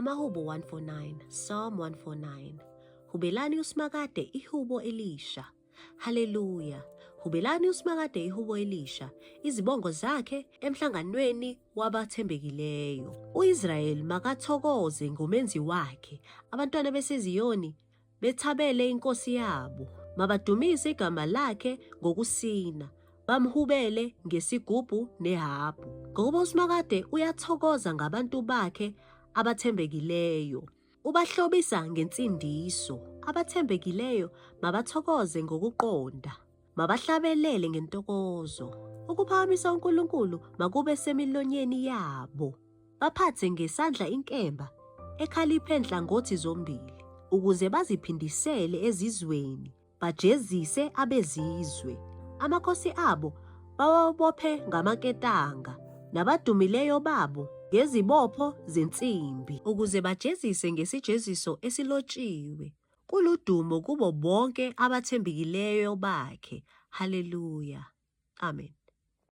Amahubo 149, Psalm 149. Hubelani uSimakade ihubo elisha. Haleluya! Hubelani uSimakade ihubo elisha, izibongo zakhe emhlanganweni wabathembekileyo. U-Israyeli makathokoze ngomenzi wakhe, abantwana beseZiyoni bethabele inkosi yabo. Mabadumise igama lakhe ngokusina, bamhubele ngesigubhu nehabhu. Ngokuba uSimakade uyathokoza ngabantu bakhe abathembekileyo. Ubahlobisa ngensindiso. Abathembekileyo mabathokoze ngokuqonda. Mabahlabelele ngentokozo. Ukuphakamisa uNkulunkulu makube semilonyeni yabo. Baphathe ngesandla inkemba ekhaliphe nhlangothi zombili, ukuze baziphindisele ezizweni, bajezise abezizwe. Amakhosi abo bawabophe ngamaketanga, nabadumileyo babo ngezibopho zensimbi, ukuze bajezise ngesijeziso esilotshiwe. Kuludumo kubo bonke abathembekileyo bakhe. Haleluya. Amen.